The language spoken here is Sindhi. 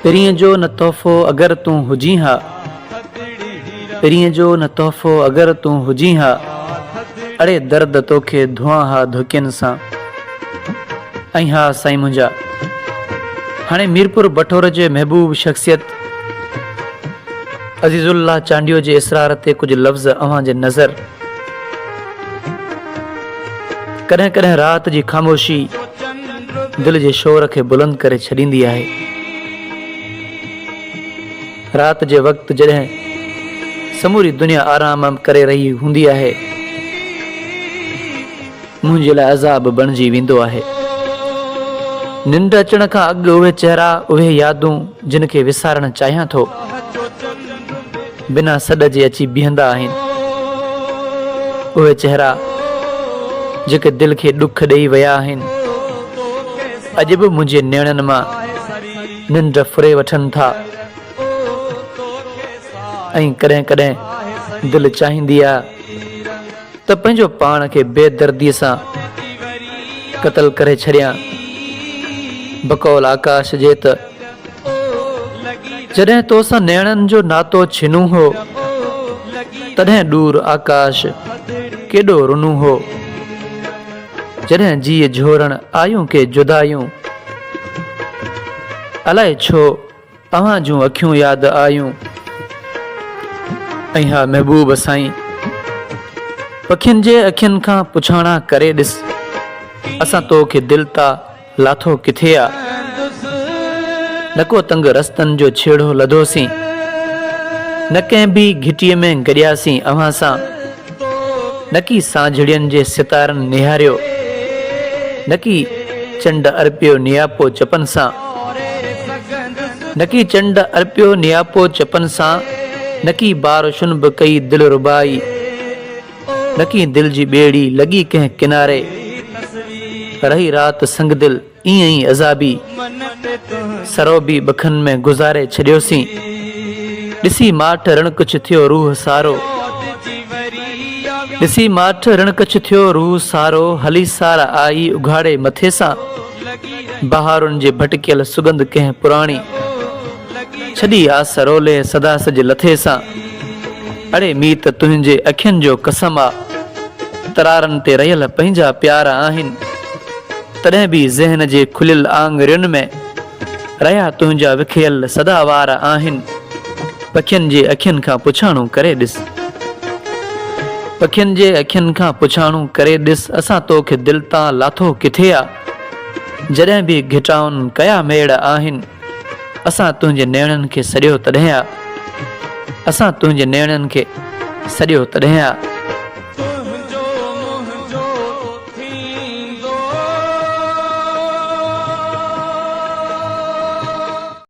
پرينء جو نه تحفو اگر تون هجين ها. پرينء جو نه تحفو اگر تون هجين ها. اڙي درد توکي ڌوئان ها ڌوڪين سان. ۽ ها سائين منهنجا. هاڻي ميرپور بٺور جي محبوب شخصيت عزيز الله چانڊيو جي اصرار تي ڪجهه لفظ اوهان جي نظر. ڪڏهن ڪڏهن رات جي خاموشي دل جي شور کي بلند ڪري ڇڏيندي آهي. رات جي وقت جڏهن سموري دنيا آرام ڪري رهي هوندي آهي، منهنجي لاء عذاب بڻجي ويندو آهي. ننڊ اچڻ کان اڳ اهي چهرا، اهي يادون جن کي وسارڻ چاهيان ٿو، بنا سڏ جي اچي بيهندا آهن. اهي چهرا جيڪي دل کي ڏک ڏيئي ويا آهن، اڄ به منهنجي نيڻن مان ننڊ ڦري وٺن ٿا ۽ ڪڏهن ڪڏهن دل چاهيندي آ ته پنهنجو پاڻ کي بي درديء سان قتل ڪري ڇڏيان. بقول آڪاش جي ته جڏهن توسان نيڻن جو ناتو ڇنو هو، تڏهن ڏور آڪاش ڪيڏو رنو هو. جڏهن جيء جهورڻ آيون ڪي جدايون، الائي ڇو اوهان جون اکيون ياد آيون. ۽ ها محبوب سائين، پکين جي اکين کان پڇاڻا ڪري ڏس، اسان تو کي دل تا لاٿو ڪٿي آ؟ نڪو تنگ رستن جو ڇيڙو لڌوسين، نه ڪنهن به گهٽيء ۾ گڏياسين اوهان سان، نڪي سانجهڙين جي ستارن نهاريو، نڪي چنڊ ارپيو نياپو چپن سان، نڪي چنڊ ارپيو نياپو چپن سان، نڪي بارشن به ڪئي دل ربائي. نڪي دل جي ٻيڙي لڳي ڪنهن ڪناري، رهي رات سنگدل ائين ئي عذابي، سروبي ٻکن ۾ گذاري ڇڏيوسين، ڏسي ماٺ رڻ ڪڇ ٿيو روح سارو، ڏسي ماٺ رڻ ڪڇ ٿيو روح سارو، هلي سار آئي اگهاڙي مٿي سان، بهارن جي ڀٽڪيل سڳنڌ ڪنهن پراڻي. ڇڏي آس رولي سدا سج لٿي سان. اڙي ميت تنهنجي اکين جو قسم آ. ترارن تي رهيل پنهنجا پيار آهن. تڏهن به ذهن جي کليل آڱرين ۾. رهيا تنهنجا وکريل سدا وار آهن. پکين جي اکين کان پڇاڻو ڪري ڏس. پکين جي اکين کان پڇاڻو ڪري ڏس اسان توکي دل تان لاٿو ڪٿي آ. جڏهن به گهٽائن ڪيا ميڙ آهن. اسان تنهنجي نيڻن کي سڏيو تڏهن آ. اسان تنهنجي نيڻن کي سڏيو تڏهن آ.